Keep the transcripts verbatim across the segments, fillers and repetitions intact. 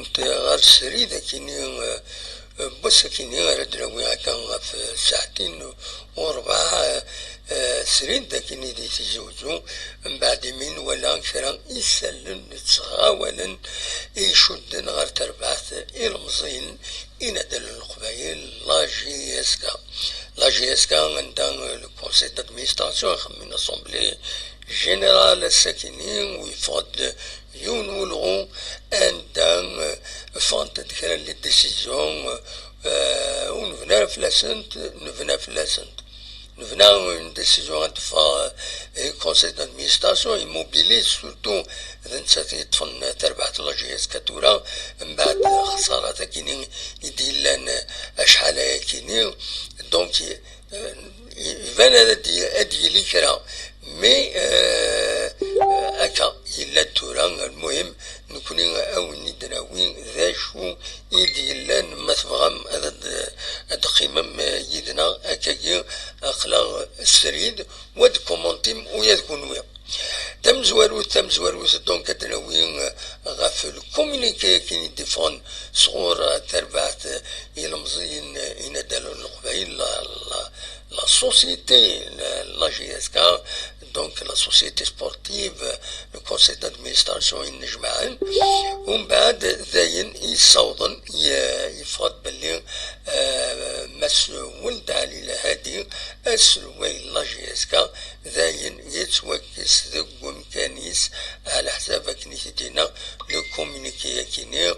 Ɣer srid akini, eh, n wass akini ara d-nawi akka ɣef ssaɛtin u rbeɛ, eh, srid akini di Tizi Uzzu, mbeɛd imi nwala kra isallen ttɣawalen i icudden ɣer terbaɛt ilemẓiyen inadalen n Leqbayel, la J S K. La J S K, anda, eh, le conseil d'administration ixemmem une assemblée générale ass-akini, u yeffeɣ-d yiwen n ulɣu anda, eh, ffɣent-d kra n les décisions, eh, ur nebna ara fell-asent, nebna fell-asent. Nebna une décision ad teffeɣ, eh, i conseil d'administration, immobilis surtout, d nettat i yeṭṭfen tarbaɛt n la J S K tura, mbeɛd lexsarat akini i d-yellan, eh, acḥal ayakini. Donc, eh, iban ad d-, ad d-yili kra, mais, eh, akka yella tura. Lmuhim, nekni awen i d-nawi d acu i d-yellan, ma tebɣam ad, ad, ad d-teqqimem, eh, yid-neɣ akkagi, aql-aɣ srid, wa d kumantim u ya d kunwi. Tamezwarut, tamezwarut, donc, ad d-nawi, eh, ɣef le communiqué akken i d-iffɣen sɣur, eh, terbaɛt, eh, ilemẓiyen, eh, inadalen n Leqbayel, la, la, la société, la, la J S K, donc la société sportive, eh, le conseil d'administration i nnejmaɛen. Umbeɛd dayen i yessawḍen, ye-, yeffeɣ-d belli, eh, Mass Weld Ɛli Lhadi, aselway n la J S K, dayen yettwakkes deg wemkan-is, ɛla ḥsab akken i t-id-yenna le communiqué-akini.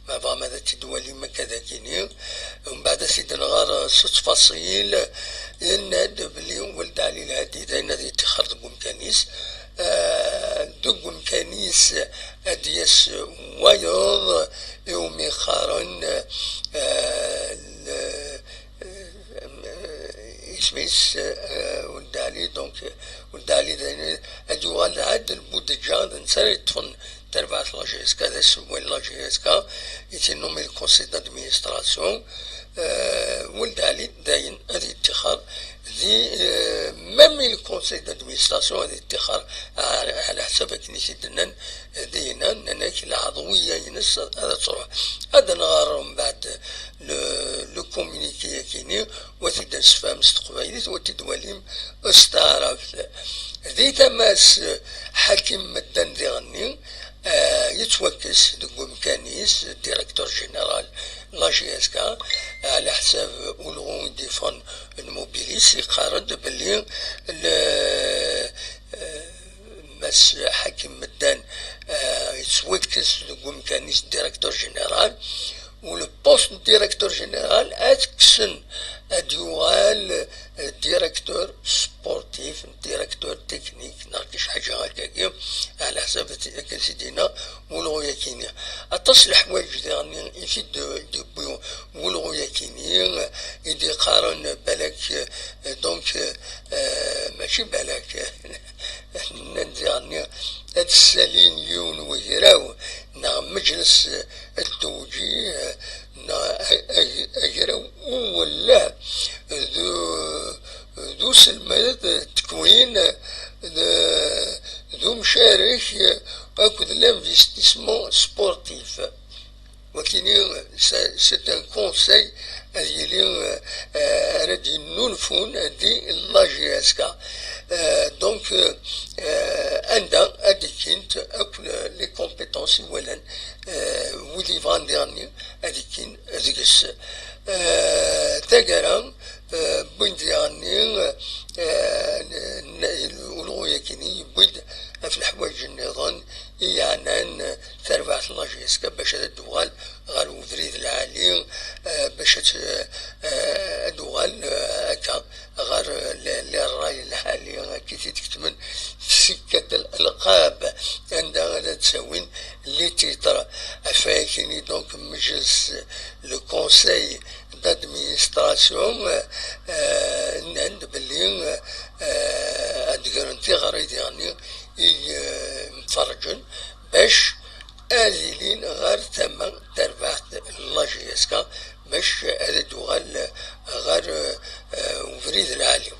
Ma tebɣam ad t-id-twalim akka d akini. Umbeɛd ad t-id-nɣer s ttfaṣil, yenna-d belli Weld Ɛli Lhadi dayen ad yettixer deg wemkan-is. Eh, deg wemkan-is ad d-yas wayeḍ iwumi qqaren, eh, le-, eh, isem-is, eh, Weld Ɛli, donc, eh, Weld Ɛli dayen ad yuɣal ɛad Lbudeǧa, d netta ara yeṭṭfen tarbaɛt n la J S K, d aselway n la J S K, i t-innummen le conseil d'administration. Eh, Weld Ɛli dayen ad yettixer di, eh, même le conseil d'administration ad yettixer, ɛla ḥsab akken i t-id-nnan, eh, dinna, nnan-ak lɛeḍwiya-ines ad truḥ. Ad nɣer mbeɛd le, le communiqué-akini, wa t-id-nessefhem s teqbaylit, wa t-id-walim s taɛrabt. Di tama-s, Ḥakim Meddan diɣenni, eh, yettwakkes deg wemkan-is, directeur général la J S K, ɛla ḥsab ulɣu i d-iffɣen n Mobilis, yeqqar-d belli le, eh, Mass Ḥakim Meddan, eh, yettwakkes deg wemkan-is directeur général, u le poste n directeur général ad t-kksen, ad yuɣal, eh, directeur sportif, directeur technique, neɣ kra ḥaǧa akkagi, ɛla ḥsab akken s-id-yenna ulɣu-yakini. Aṭas n leḥwayeǧ diɣenni i t-id-yewwi ulɣu-yakini, i d-iqqaren balak, eh, donc, eh, mačči balak, nnan diɣenni ad ssalin yiwen wegraw neɣ meǧles n tewǧih neɣ ag-, agraw uwelleh d, d uselmed, d tekwin, d, d umcarek akked l'investissement sportif. Wakini, c'est, c'est un conseil ad yili, euh, ara d-yennulfun di la J S K. Euh, donc, euh, anda ad ikkint akk les compétences i walan, euh, wid yebɣan diɣenni ad ikkin deg-s. Euh, taggara, euh, wwin-d diɣenni, euh, n-, n-, ulɣu-yakini yewwi-d ɣef leḥwayeǧ nniḍen i yeɛnan, eh, tarbaɛt n la J S K bac ad d-tuɣal ɣer ubrid lɛali, eh, bac ad, eh, ad d-tuɣal, eh, akka ɣer, eh, le, le rray lɛali, akka i t-id-ketmen fi sikkat n lalqab, anda ara d-ttawin les titres. Ɣef wayakini, donc, meǧles, le conseil d'administration, eh, eh, nnan-d belli, eh, ad d-gren tiɣri diɣenni i, eh, yimferrǧen bac ad ilin ɣer tama n terbaɛt n la J S K, bac ad d-tuɣal ɣer, eh, ubrid lɛali.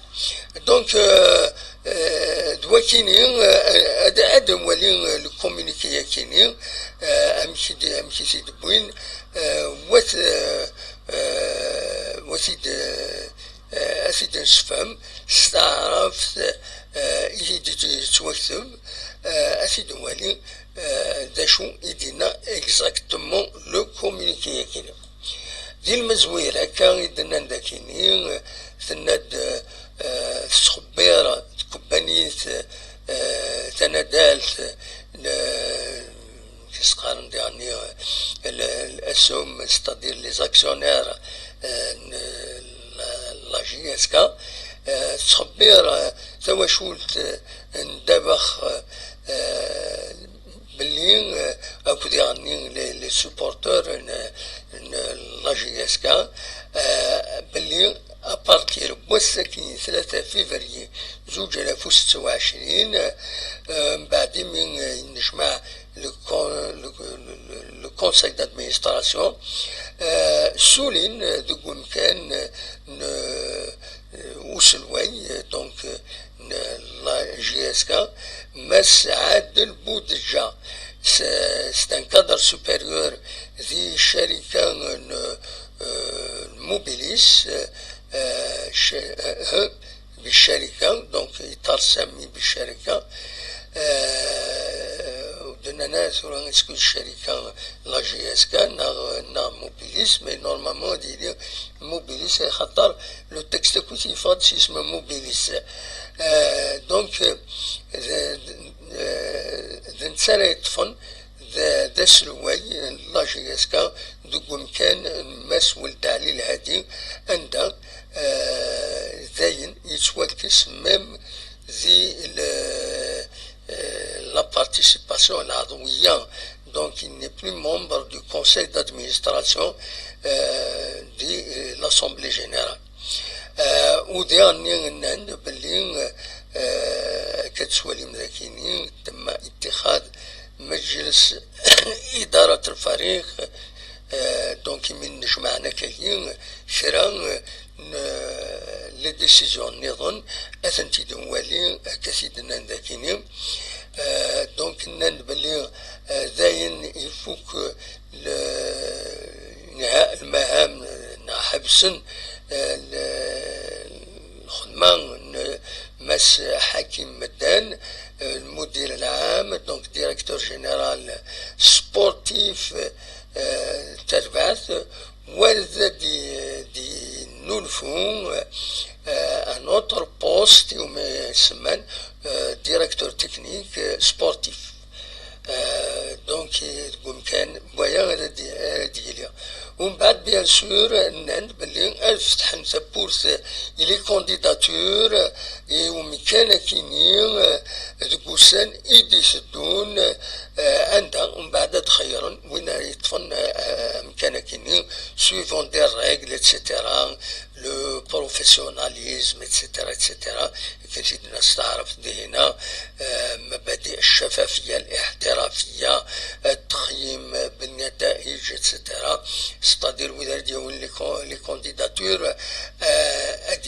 Donc, eh, eh, D wakini, eh, ad, ad nwali, eh, le communiqué-yakini, eh, amek i d-, amek i t-id-wwin, eh, wat, eh, eh, wat id-, eh, ad t-id-nsefhem s taɛrabt, eh, i t-id-yettwakteb, eh, ad t-id-nwali, eh, d acu i d-yenna exactement le communiqué-yakini. Di lmezwir akka i d-nnan dakini, tenna-d, eh, tettxebbir tkebbanit, eh, tanadalt, eh, n, qu'est-ce qqaren diɣenni, eh, l-, l'ASSOM, c'est-à-dire les actionnaires, eh, n la, la J S K, eh, tettxebbir, eh, tawacult, eh, n Ddabex, eh, belli, eh, akk diɣenni les, les supporters n, n la J S K, eh, belli à partir n wass-agi tlata février zuǧ alaf u setta u ɛecrin, eh, mbeɛd imi, eh, yennejmaɛ le con-, le, le, le, le conseil d'administration, eh, ssulin, eh, deg wemkan, eh, n, eh, uselway, eh, donc, eh, n la J S K, Mass Adel Boudja. C'est, c'est un cadre supérieur di ccarika n, eh, Mobilis, eh, eh, cc-, eh, eh, Biccarika, donc yeṭṭar Sami Biccarika. Eh, ur d-nnan ara tura est-ce que d ccarika la J S K neɣ, neɣ Mobilis, mais normalement ad yili Mobilis, axaṭer le texte akk i t-yeffeɣ-d s yisem Mobilis. Eh, donc, eh, d, d, eh, d netta ara yeṭṭfen d, d aselway n la J S K deg wemkan n Mass Weld Ɛli Lhadi, anda, eh, dayen yettwakkes même di le, eh, la participation العضوية, donc il n'est plus membre du conseil d'administration, eh, de, eh, l'Assemblée générale. Eh, u diɣenni nnan-d belli, eh, akka tettwalim dakini, temma اتخاذ مجلس إدارة الفريق, eh, donc imi nnejmaɛen akkagi, kra, eh, n, les décisions nniḍen, ad tent-id-nwali, akka t-id-nnan dakini. Eh, donc nnan-d belli, eh, dayen ifuk, eh, le, انهاء المهام, neɣ ḥebsen, eh, le, lxedma n Mass Ḥakim Meddan, eh, المدير العام, donc directeur général sportif, eh, n terbaɛt, wa ad d-, d-, d-yennulfu, eh, un autre poste, iwumi semman, eh, directeur technique, eh, sportif. Eh, donc, eh, deg umkan, waya ara d-, ara d-yili. Umbeɛd, bien sûr, nnan-d belli ad fetḥen tawwurt i les candidatures, i umkan akini, eh, deg ussan i d-iteddun, eh, anda umbeɛd ad xeyyren win ara yeṭṭfen, eh, amkan akini, suivant des règles, et cetera, le professionnalisme, et cetera, et cetera. Akken i d-nnan s taɛrabt dihina, eh, مبادئ الشفافية الاحترافية, التقييم بالنتائج, et cetera. C'est-à-dire, wid ara d-yawin les can-, les candidatures, eh, ad,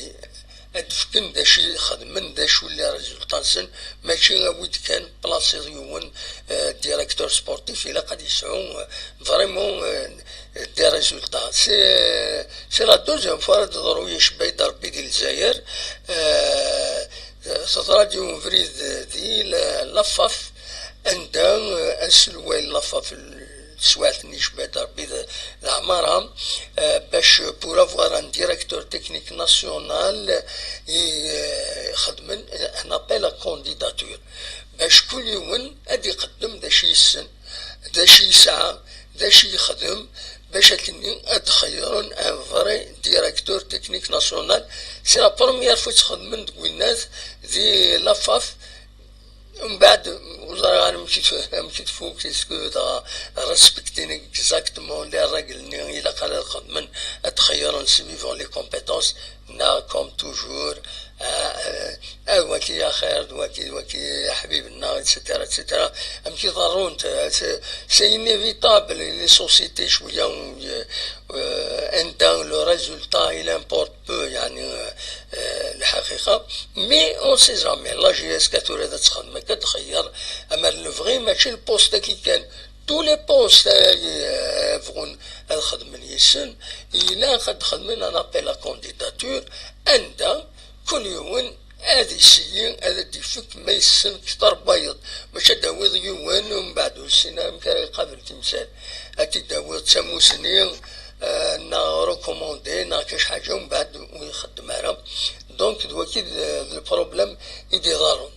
ad fken d acu i xedmen, d acu les résultats-nsen, mačči awi-d kan placiḍ yiwen, eh, directeur sportif, ilaq ad yesɛu, eh, vraiment, eh, des résultats. C'est, c'est la deuxième fois ara d-teḍru yecba-yi-d Rebbi di Lezzayer. Euh, teḍra-d i ubrid di la, la FAF, anda, euh, aselway n la FAF, teswiɛt-nni yecba-yi-d Rebbi d, d Ɛmara, euh, bac pour avoir un directeur technique national, i, euh, xedmen un appel à candidature. Bac kul yiwen ad iqeddem d acu yessen, d acu yesɛa, d acu yexdem, bac akken ad xeyyren un vrai directeur technique national. C'est la première fois ttxedmen deg winnat di la FAF. Mbeɛd, ur ẓriɣ ara amek i t-, amek i tfuk, est-ce que dɣa respectin exactement les règles-nni ilaq ara xedmen, ad xeyyren suivant les compétences, neɣ comme toujours, ah, ah, ah, waki axir, d waki, d waki aḥbib-nneɣ, et cetera, et cetera. Amek i ḍerrunt, ah, c'est, c'est inévitable, les sociétés, cwiya, euh, euh, anda le résultat, il importe peu, يعني, euh, euh, lḥaqiqa. Mais on sait jamais, la J S K tura ad txedm akka, ad txeyyer, amer lebɣi mačči le poste-agi kan, tous les postes ay, euh, bɣun ad xedmen yes-sen, ilaq ad xedmen un appel à candidature, anda kul yiwen ad iseyyi, ad d-ifek ma yessen kter n wayeḍ, mačči ad d-tawiḍ yiwen umbeɛd ur tessin ara amek ara iqabel timsal, ad t-id-tawiḍ d tamusni, euh, neɣ recommandé, neɣ kac ḥaǧa, umbeɛd ur ixeddem ara. Donc d wagi d, d le problème i d-iḍerrun.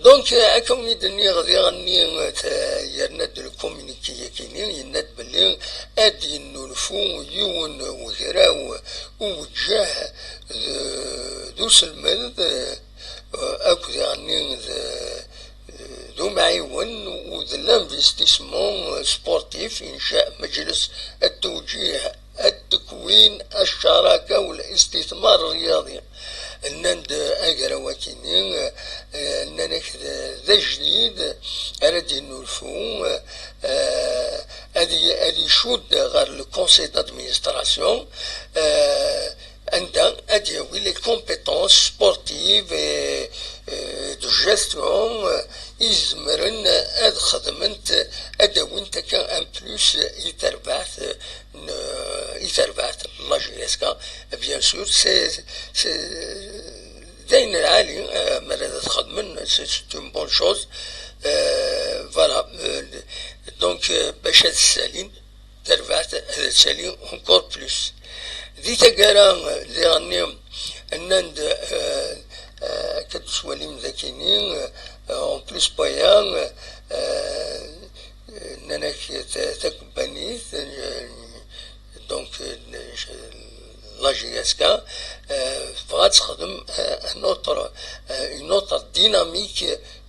Donc, euh, akka wen-id-nniɣ diɣenni, euh, yerna-d le communiqué-agi-nni, yenna-d belli ad yennulfu yiwen wegraw uwǧeh d, d uselmed, euh, akk diɣenni d, d umɛiwen u d l'investissement sportif, inca majlis التوجيه التكوين الشراكة والاستثمار الرياضي. Nnan-d agraw akini, eh, nnan-ak d, d ajdid ara d-yennulfu, eh, ad y-, ad icudd ɣer le conseil d'administration, eh, anda ad yawi les compétences sportives et, eh, de gestion, eh, izemren ad xedment, ad awint akka un plus i terbaɛt n, i terbaɛt, la J S K, bien sûr, c'est, c'est, d ayen lɛali, eh, mi ara txedmen, c'est, c'est une bonne chose. Eh, voilà, eh, donc, eh, bac ad ssalin, terbaɛt ad tsali encore plus. Di taggara, eh, diɣenni, nnan-d, eh, eh, akka d-tettwalim d akini, eh, en plus n waya, eh, nnan-ak ta-, takebbanit, eh, donc, euh, la J S K, euh, tebɣa ad texdem, euh, un autre, euh, une autre dynamique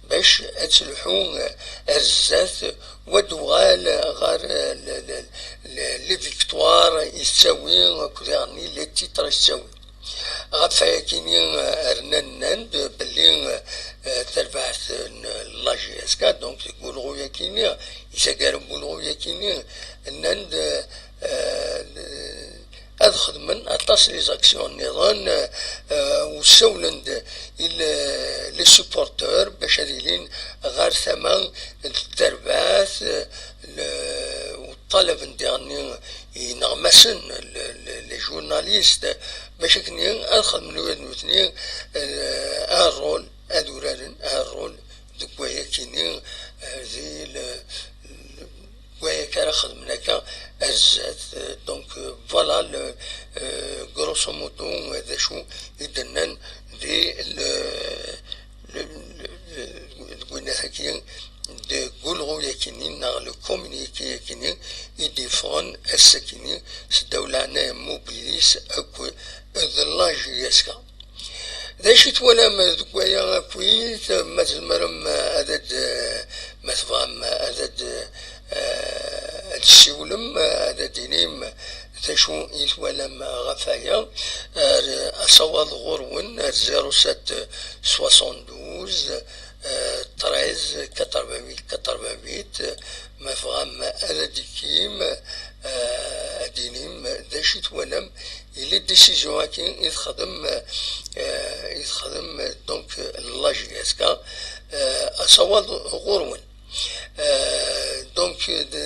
bac ad telḥu, euh, ar zdat, u ad tuɣal ɣer, euh, le, le, le, les victoires i tettawi, akked diɣenni les titres i tettawi. Ɣef wayakini, euh, rnan nnan-d belli, euh, tarbaɛt n la J S K, donc deg ulɣu-yakini, i taggara n ulɣu-yakini, nnan-d, euh, ad xedmen aṭas les actions nniḍen, euh, u ssawlen-d i le-, les supporteurs bac ad ilin ɣer tama n terbaɛt, le-, u ṭṭalaben diɣenni ineɣmasen, le-, le-, les journalistes, bac akken ad xedmen ula d nutni, euh, un rôle, ad uraren un rôle deg wayakini, euh, di le-, le-, wayaka ara xedmen akka ar zdat. Euh, donc, euh, voilà, le, euh, grosso modo, euh, d acu i d-nnan di le, le, le, le, deg winat-agi, deg ulɣu-yakini neɣ le communiqué-yakini i d-yeffɣen ass-akini seddaw leɛnaya n Mobilis akked d la J S K. D acu i twalam deg waya akkit? Ma tzemrem ad d-, ma tebɣam ad d-, ad d-ssiwlem, ad d-tinim d acu i twalam ɣef waya, ar asawaḍ ɣur-wen ar zéro sept soixante-douze treize quatre-vingt-huit quatre-vingt-huit, ma tebɣam ad d-tikim, ad d-tinim d acu i twalam i les décisions-agi i texdem, eh, i texdem, donc, la J S K, eh, asawaḍ ɣur-wen. Eh, donc, de,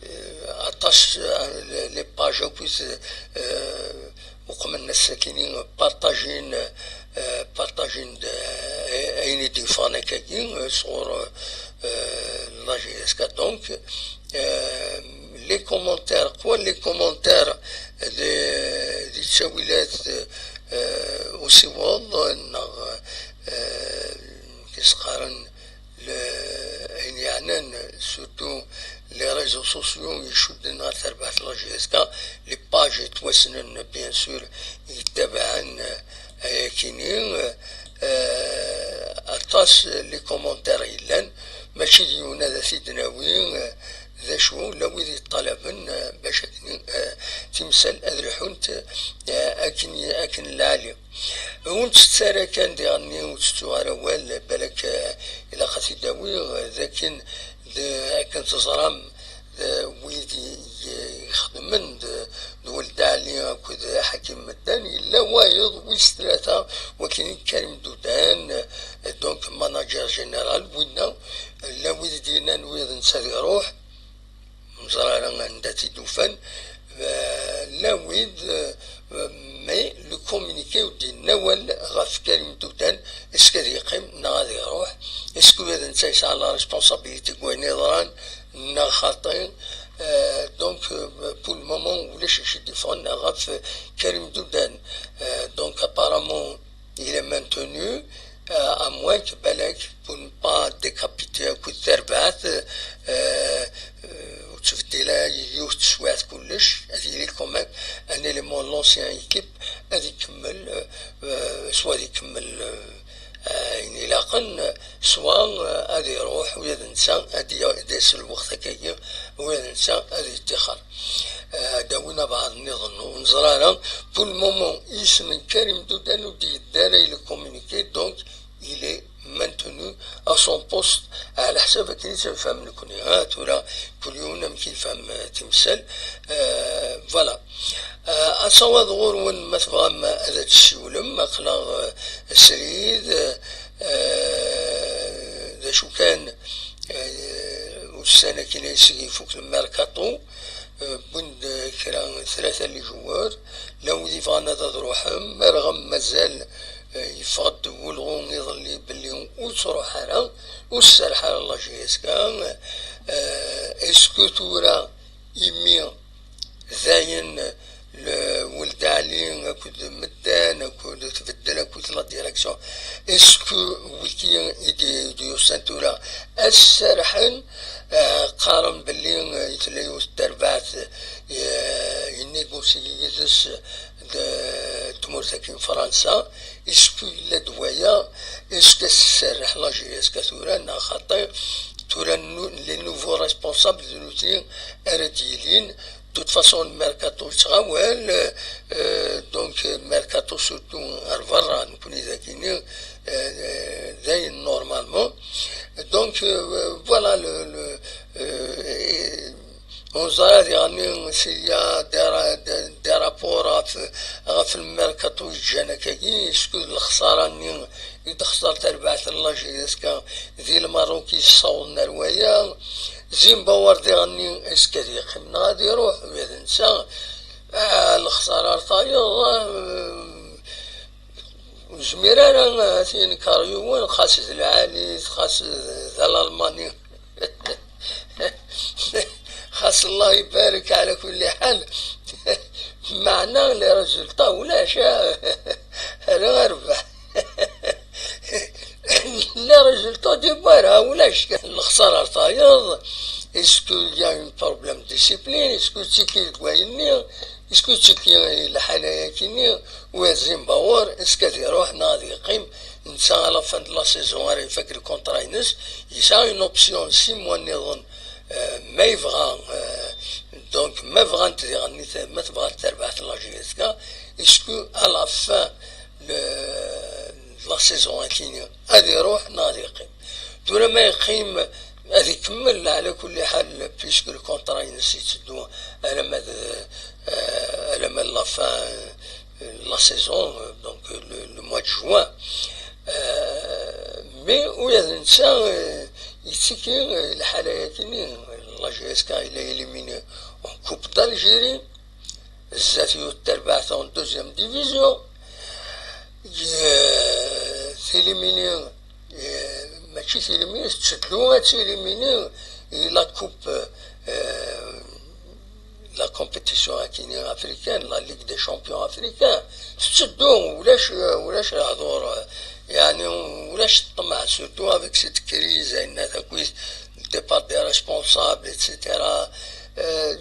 eh, aṭas, eh, les pages akkit, eh, uqmen ass-akini, partajin, eh, partajin-d, eh, ayen i d-yeffɣen akkagi, eh, sɣur, eh, la J S K. Donc, eh, les commentaires, quoi, les commentaires de, di ttawilat, eh, usiweḍ, neɣ, eh, kis qqaren, le, ayen yeɛnan, surtout les réseaux sociaux, icudden ɣer terbaɛt n la J S K, les pages yettwassnen, bien sûr, yettabaɛen, eh, ayakini, eh, aṭas les commentaires yellan, mačči d yiwen ad t-id-nawi, eh, d acu, la wid yeṭṭalaben, eh, bac akken, eh, timsal ad lḥunt, eh, akken, akken lɛali. Ur ntett ara kan diɣenni, ur tettuɣ ara awal, balak, eh, ilaq ad t-id-awiɣ, eh, d akken, d akken teẓram, wid i ixedmen d, d Weld Ɛli akked Ḥakim Meddan, yella wayeḍ wis tlata, wakin Karim Dudan, donc manager général, winna, yella wid i d-yennan wid netta ad iruḥ, ur neẓri ara anda t-id-ufan, eh, llan wid, eh, mais le communiqué ur d-yenni awal ɣef Karim Dudan, est-ce que ad yeqqim neɣ ad iruḥ, est-ce que ula d netta yesɛa la responsabilité deg wayen yeḍran neɣ xaṭi. Eh, donc, eh, pour le moment, ulac acu i d-yeffɣen ɣef Karim Dudan. Eh, donc, apparemment, il est maintenu, euh, à moins que, balak, pour ne pas décapiter akked terbaɛt, euh, euh, ur ttbeddil ara yiwet teswiɛt kullec, ad yili quand même un élément de l'ancienne équipe, ad ikemmel, euh, euh, soit ad ikemmel, euh, euh, ayen ilaqen, soit, euh, ad iruḥ, ula d netta ad y-, ad yas lweqt akkagi, ula d netta ad yettixer. Eh, ad d-awin abɛaḍ nniḍen, ur neẓri ara. Pour le moment, isem n Karim Dudan ur d-yeddi ara i le communiqué, donc il est maintenu à son poste, ɛla ḥsab akken i tt-nfehhem nekni. Ha, tura, kul yiwen amek yefhem, eh, timsal. Eh, voilà. Eh, asawaḍ ɣur-wen, ma tebɣam ad d-tessiwlem, aql-aɣ, eh, srid, eh, d acu kan, eh, ussan-agi ayseg ifuk lmerkaṭu, eh, wwin-d kra, tlata n les joueurs, llan wid yebɣan ad, ad ruḥen, Merɣem mazal, eh, yeffeɣ-d ulɣu iḍelli belli ur ttruḥ ara, ur tserreḥ ara la J S K. Eh, est-ce que tura imi dayen, le, Weld Ɛli akked Meddan akked tbeddel akked la direction, est-ce que wiki i d-, i d-yusan tura ad serrḥen, eh, qqaren belli, eh, tella yiwet n terbaɛt, eh, yenniɣ yid-s d tmurt-agi n Fransa, est-ce que yella-d waya, est-ce que tserreḥ la J S K tura neɣ xaṭi, tura nu-, les nouveaux responsables d nutni ara d-yilin. De toute façon, le mercato yettɣawal, euh, donc, euh, mercato surtout ar berra, nekni dagini, euh, dayen normalement. Donc, euh, voilà, le, le, euh, ur neẓri ara diɣenni s'il y a des ra-, des, des rapports ɣef, ɣef lmerkaṭu yeǧǧan akkagi, est-ce que lexsara-nni i d-texṣer terbaɛt n la J S K di Lmerruk yessawḍen ar waya? Zimbawar diɣenni, est-ce que ad yeqqim neɣ ad iruḥ? Ula d netta, ah, lexsara ar tayeḍ, ah, ur nezmir ara ad t-yenker yiwen, xas d lɛali, xas d alalmani. Xas Allah ibarek, ɛla kulli ḥal, meɛna les résultats ulac, ara rbeḥ. Les résultats di berra ulac, lexsara ar tayeḍ. Est-ce qu'il y a un problème de discipline? Est-ce que tiki deg wayenni? Est-ce que tiki lḥala-yagi-nni? Wa Zimbabwe, est-ce que ad iruḥ neɣ ad yeqqim? Netta à la fin de la saison ara ifak lkuntra-ines, yesɛa une option six mois nniḍen, euh, ma yebɣa, euh, donc ma bɣant diɣen, ma tebɣa terbaɛt la J S K, est-ce que à la fin, le, de la saison akini ad iruḥ neɣ ad yeqqim? Tura ma yeqqim, ad ikemmel ɛla kulli ḥal, puisque lkuntra-ines yetteddu alamma d, euh, alamma d la fin, la saison, euh, donc le, le mois de juin. Euh, mais ula d netta, euh, yettiki, euh, lḥala-yagi-nni, la J S K yella éliminé en Coupe d'Algérie, zdat yiwet terbaɛt en deuxième division. Euh, télimini, euh, mačči télimini, tetteddu ad télimini la Coupe, euh, la compétition akini africaine, la Ligue des champions africains, tetteddu, ulac, ulac lehdur, yeɛni ulac ṭṭmeɛ, surtout avec cette crise, ayen akk, le départ des responsables, et cetera. Euh,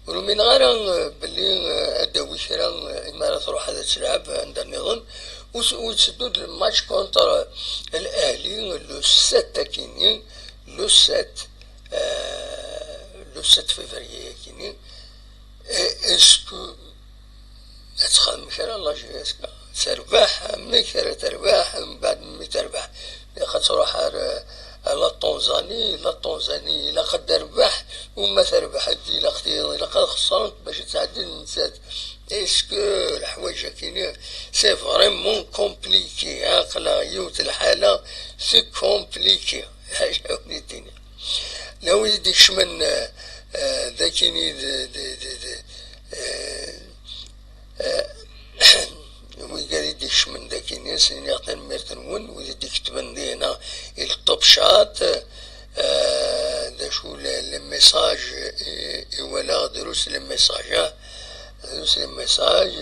ur umineɣ ara, euh, belli, euh, ad d-tawi kra, euh, imi ara truḥ ad telɛeb anda nniḍen. Ur s-, ur tetteddu-d le match contre, euh, l'Ahli, le sept akini, le sept, euh, le sept février akini. Et est-ce que ad texdem kra la J S K? Terbeḥ, amek ara terbeḥ, mbeɛd mi terbeḥ, ilaq ad truḥ ar, la Tanzanie, la Tanzanie ilaq ad d-terbeḥ, u ma terbeḥ-d ilaq ti-, ilaq ad xeṣrent bac ad tɛeddi nettat. Est-ce que leḥwayeǧ akini, c'est vraiment compliqué, hein, aql-aɣ yiwet lḥala, c'est compliqué. Ḥaǧa ur d-tini. La wid i d-ikecmen, eh, eh, d akini d, d, d, d, eh, eh, wigad i d-ikecmen d akini, s-, iniɣ tanemmirt-nwen, wid i d-iketben dinna i le top chat, eh, d acu le, le message i, i walaɣ, drus le message, ah, drus le message,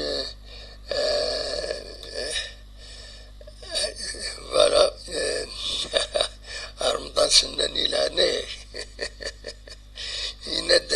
eh, eh, voilà, eh, Remḍan Sennan i leɛnaya-k. Yenna-d,